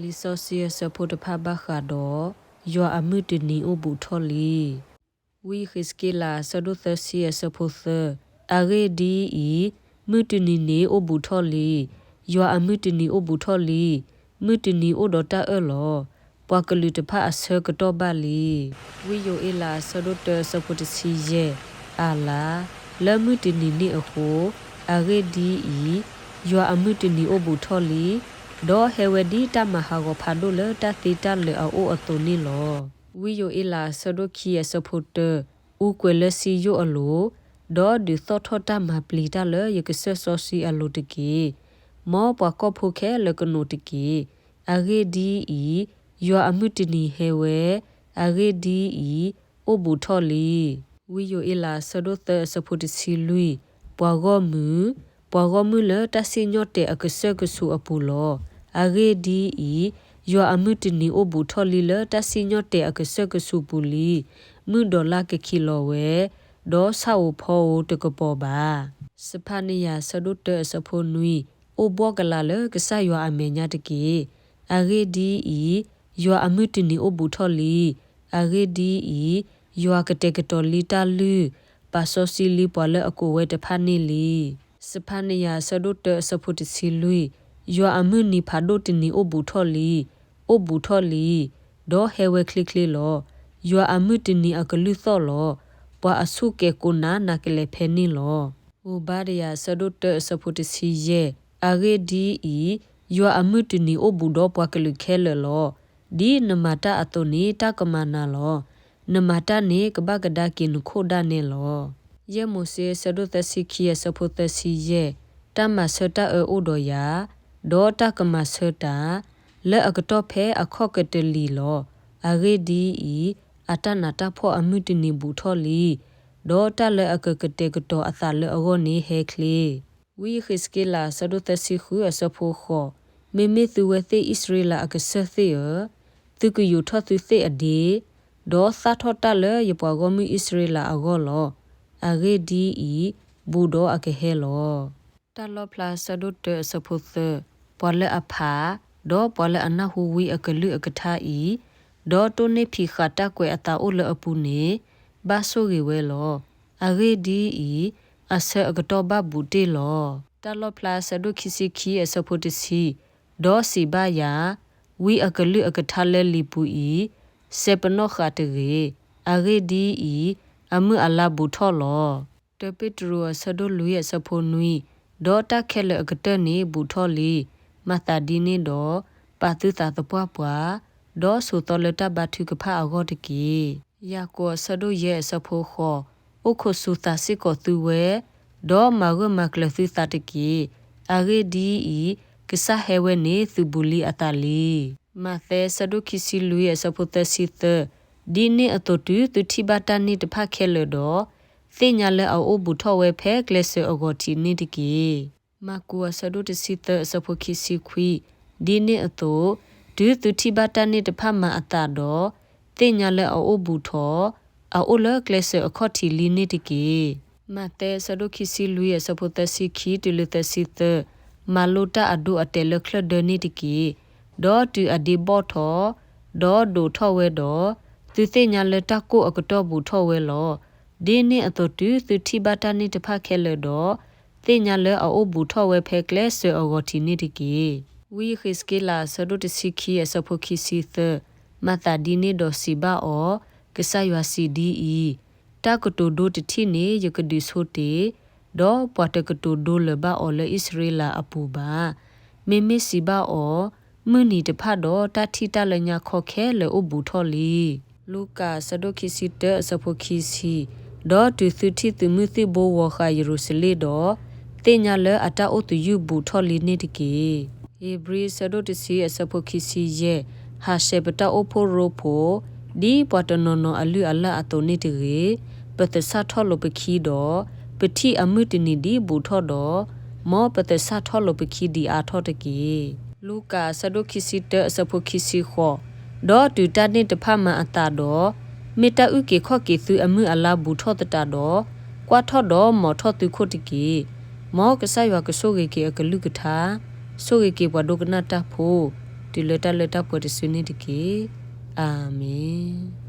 လံာ်စီဆှံအဆၢဖိတဖၣ်ဘၣ်ဃးဒီး ယွၤအမုၢ်တနံၤအိၣ်ဘူးထီၣ်လံ. ဝံယဃ့းစက့လး အဆၢဒိၣ်သၢဆံ အဆၢဖိသၢ, အဂ့ၢ်ဒ်အံၤ, မုၢ်တနံၤန့ၣ်အိၣ်ဘူးထီၣ်လံ. ယွၤအမုၢ်တနံၤအိၣ်ဘူးထီၣ်လံ. မုၢ်တနံၤအိၣ်ဒီးတၢ်အၢၣ်လီၤ. ပှၤကလုာ်တဖၣ်အဆၢကတီၢ်ဘၣ်လံ. ဝံယိၤအ့လး အဆၢဒိၣ်တၢ အဆၢဖိတဆံယဲၢ်, အလၤ, လၢမုၢ်တနံၤန့ၣ်အဃိ, အဂ့ၢ်ဒ်အံၤ, ယွၤအမုၢ်တနံၤအိၣ်ဘူးထီၣ်လံ, ဒီးဟဲဝဲဒ်တၢ်မၤဟးဂီၤဖးဒိၣ်လၢတၢ်သ့တၢ်လၢာ်အအိၣ်အသိးန့ၣ်လီၤ. ဝံယိၤအ့လး အဆၢဒိၣ်ခံ အဆၢဖိတၢ, အူကွဲၤလၢစံယိၣ်အလိၤ, ဒီးဒုးသီၣ်ထီၣ်တၢ်မၤပျံၤတၢ်လၢယကစၢၢ်စီဆှံအလိၤတက့ၢ်. မ်ပှၤကီၢ်ဖိခဲလၢာ်ကနိးတက့ၢ်. အဂ့ၢ်ဒ်အံၤ, ယွၤအမုၢ်တနံၤဟဲဝဲ, အဂ့ၢ်ဒ်အံၤ, အိၣ်ဘူးထီၣ်လံ. ဝံယိၤအ့လး အဆၢဒိၣ်သၢ အဆၢဖိတဆံလွံၢ်, ပှၤဂီၢ်မုၢ်, ပှၤဂီၢ်မုၢ်လၢတၢ်စံၣ်ညီၣ်တဲာ်အကစၢၢ်ကဆူးအပူၤလီၤ. အဂ့ၢ်ဒ်အံၤ, ယွၤအမုၢ်တနံၤအိၣ်ဘူးထီၣ်လံလၢတၢ်စံၣ်ညီၣ်တဲာ်အကစၢၢ်ကဆူးပူၤလံ. မုၢ်ဒီးလါကခံးလီၤဝဲ, ဒီးဆၣ်ဧိၤဖီဧိၤတကပီၤဘၣ်. စဖၤနယၤ အဆၢဒိၣ်တၢ အဆၢဖိနွံ, အိၣ်ဘှီၣ်ကလာ်လၢကစၢ်ယွၤအမဲာ်ညါတက့ၢ်. အဂ့ၢ်ဒ်အံၤ, ယွၤအမုၢ်တနံၤအိၣ်ဘူးထီၣ်လံ. အဂ့ၢ်ဒ်အံၤ, ယွၤကတဲာ်ကတီၤလံတၢ်လုၢ်, ပာ်စီဆှံလံပှၤလၢအကိးဝဲတဖၣ်န့ၣ်လံ. စဖၤနယၤ အဆၢဒိၣ်တၢ အဆၢဖိတဆံလွံၢ်, ယွၤအမုၢ်နံၤဖးဒိၣ်တနံၤအိၣ်ဘူးထီၣ်လံ, အိၣ်ဘူးထီၣ်လံ, ဒီးဟဲဝဲချ့ချ့လီၤ. ယွၤအမုၢ်တနံၤအကလုၢ်သီၣ်လီၤ. ပှၤအဆူၣ်ကဲၤကိးနၤနၤကလဲာ်ဖဲန့ၣ်လီၤ. အိၤဘါဒယၤ အဆၢဒိၣ်တၢ အဆၢဖိတဆံယဲၢ်, အဂ့ၢ်ဒ်အံၤ, ယွၤအမုၢ်တနံၤအိၣ်ဘူးဒီးပှၤကလုာ်ခဲလၢာ်လီၤ. ဒ်နမၤတၢ်အသိးန့ၣ် တၢ်ကမၤနၤလီၤ. နမၤတၢ်န့ၣ်ကဘၣ်ကဒါက့ၤနခိၣ်ဒၣ်နဲလီၤ. ယဲၢ်မိၤၡ့ အဆၢဒိၣ်သၢဆံခံ အဆၢဖိသၢဆံယဲၢ်, တၢ်မၤဆၢတၢ်အၢအိၣ်ဒီးယၤ, ဒီးတၢ်ကမၤဆၢတၢ်, လၢအကတီၢ်ဖဲအခီၣ်ကတလံၤလီၤ. အဂ့ၢ်ဒ်အံၤ, အတၢ်နးတၢ်ဖှီၣ်အမုၢ်တနံၤဘူးထီၣ်လံ, ဒီးတၢ်လၢအကကတဲာ်ကတီၤအသးလၢအဂီၢ်န့ၣ်ဟဲချ့. ဝံယဃ့းစက့လး အဆၢဒိၣ်သၢဆံဃု အဆၢဖိဃိး, မ့မ့ၢ်သုဝဲသ့ၣ်အံၣ်စရ့လးအကစၢၢ်သ့ၣ်ဧၢ, သုကယူာ်ထီၣ်သုသ့ၣ်အဒ့, ဒီးသၣ်ထီၣ်တၢ်လၢယပှၤဂီၢ်မုၢ်အံၣ်စရ့လးအဂီၢ်လီၤ. အဂ့ၢ်ဒ်အံၤ, ဘူးဒီးအကဟဲလီၤ. တၢ်လီၣ်ဖျါ အဆၢဒိၣ်တၢ အဆၢဖိသၢ, ပှၤလၢအဖး, ဒီးပှၤလၢအနၢ်ဟူဝံအကလုၢ်အကထါအံၤ, ဒီးတိၢ်နီၣ်ဖံးဃာ်တၢ်ကွဲးအသးအိၣ်လၢအပူၤန့ၣ်, ဘၣ်ဆိၣ်ဂ့ၤဝဲလီၤ. အဂ့ၢ်ဒ်အံၤ, အဆၢအကတီၢ်ဘၣ်ဘူးတ့ၢ်လီၤ. တၢ်လီၣ်ဖျါ အဆၢဒိၣ်ခံဆံခံ အဆၢဖိတဆံ, ဒီးစံးဘၣ်ယၤ, ဝံအကလုၢ်အကထါလၢလံာ်ပူၤအံၤ, စဲပနီၣ်ဃာ်တဂ့ၤ. အဂ့ၢ်ဒ်အံၤ, အမုၢ်အလါဘူးထီၣ်လီၤ. တၢပ့းတရူး အဆၢဒိၣ်လွံၢ် အဆၢဖိနွံ, ဒီးတၢ်ခဲလၢာ်အကတၢၢ်န့ၣ်ဘူးထီၣ်လံ. မၤသးဒ်န့ၣ်ဒီး, ပာ်သုသးသပှၢ်ပှၢ်, ဒီးဆိးသီလၢတၢ်ဘါထုကဖၣ်အဂီၢ်တက့ၢ်. ယၤကိာ် အဆၢဒိၣ်ယဲၢ် အဆၢဖိဃိး, အိၣ်ခိးစူၤသးစ့ၢ်ကီးသုဝဲ, ဒီးမၤဂၢၢ်မၤကျၢၤသုသးတက့ၢ်. အဂ့ၢ်ဒ်အံၤ, ကစၢ်ဟဲဝဲန့ၣ်သုးဘူးလံအသးလံ. မးသဲ အဆၢဒိၣ်ခံဆံလွံၢ် အဆၢဖိသၢဆံသၢ, ဒ်န့ၣ်အသိးတုၤသုထံၣ်ဘၣ်တၢ်န့ၣ်တဖၣ်ခဲလၢာ်ဒီး, သ့ၣ်ညါလၢအအိၣ်ဘူးထီၣ်ဝဲဖဲကျဲစၢၤအဂီၤထံးန့ၣ်တက့ၢ်. မၢ်ကူး အဆၢဒိၣ်တဆံသၢ အဆၢဖိခံဆံခွံ, ဒ်န့ၣ်အသိး, တုၤသုထံၣ်ဘၣ်တၢ်န့ၣ်တဖၣ်မၤအသးဒီး, သ့ၣ်ညါလၢအအိၣ်ဘူးထီၣ်, အအိၣ်လၢကျဲစၢၤအခီၣ်ထံးလံန့ၣ်တက့ၢ်. မးသဲ အဆၢဒိၣ်ခံဆံလွံၢ် အဆၢဖိသၢဆံခံတုၤလၢသၢဆံသၢ, မၤလိတၢ်အဒိအတဲာ်လၢချၢၣ်ဒၢန့ၣ်တက့ၢ်. ဒီးတုၤအဒ့ဘီၣ်ထီၣ်, ဒီးဒိးထီၣ်ဝဲဒီး, သုသ့ၣ်ညါလၢတၢ်ကိၢ်အကတီၢ်ဘူးထီၣ်ဝဲလီၤ. ဒ်န့ၣ်အသိးတုၤသုထံၣ်ဘၣ်တၢ်န့ၣ်တဖၣ်ခဲလၢာ်ဒီး, သ့ၣ်ညါလၢအအိၣ်ဘူးထီၣ်ဝဲဖဲကျဲစၢၤအဂီၤထံးန့ၣ်တက့ၢ်. ဝံယဃ့းစက့လး အဆၢဒိၣ်တဆံခံ အဆၢဖိခံဆံသၢ, မၤသးဒ်န့ၣ်ဒီးစံးဘၣ်အီၤ, ကစၢ်ယွၤစံးဒ်အံၤ, တၢ်ကတိၤဒိတထံၣ်န့ၣ်ယကဒုးဆိတ့ၢ်, ဒီးပှၤတကတိၤဒိလၢၤဘၣ်အီၤလၢအံၣ်စရ့လးအပူၤဘၣ်. မ့မ့ၢ်စံးဘၣ်အီၤ, မုၢ်နံၤတဖၣ်ဒီးတၢ်ထံၣ်တၢ်လၢညါခီခဲလၢာ်အိၣ်ဘူးထီၣ်လံ. လူၤကၣ် အဆၢဒိၣ်ခံဆံတၢ အဆၢဖိခံဆံ, ဒီးတုၤသုထံၣ်သုးမုၢ်သံၣ်ဘိဝီၤဃာ်ယရူၤၡလ့ၣ်ဒီး, သ့ၣ်ညါလၢအတၢ်အိၣ်သယုၢ်ဘူးထီၣ်လံန့ၣ်တက့ၢ်. ဧ့ၤဘြံၤ အဆၢဒိၣ်တဆံ အဆၢဖိခံဆံယဲၢ်, ဟးဆှဲးပတၢ်အိၣ်ဖှိၣ်ရိဖှိၣ်, ဒ်ပှၤတနီၤနီၤအလုၢ်အလၢ်အသိးန့ၣ်တဂ့ၤ, ပသဆၣ်ထီၣ်လိာ်ပခံဒီး, ပထံၣ်အမုၢ်တနံၤဒ်ဘူးထီၣ်ဒီး, မ်ပသဆၣ်ထီၣ်လိာ်ပခံဒံးအါထီၣ်တက့ၢ်. လူၤကၣ် အဆၢဒိၣ်ခံဆံတၢ အဆၢဖိခံဆံဃိး, ဒီးတုၤတၢ်န့ၣ်တဖၣ်မၤအသးဒီး, မ့ၢ်တၢ်အုၣ်က့ၤခီၣ်က့ၤသုအမုၢ်အလါဘူးထီၣ်သတးဒီး, ကွၢ်ထီၣ်ဒီးမိာ်ထီၣ်သုခိၣ်တက့ၢ်. မ်ကစၢ်ယွၤကဆိၣ်ဂ့ၤက့ၤအကလုၢ်ကထါ, ဆိၣ်ဂ့ၤက့ၤပှၤဒိကနၣ်တၢ်ဖိ, တုၤလၢတၢ်လၢတၢ်ပှဲၤတစုန့ၣ်တက့ၢ်. အၤမ့ၣ်.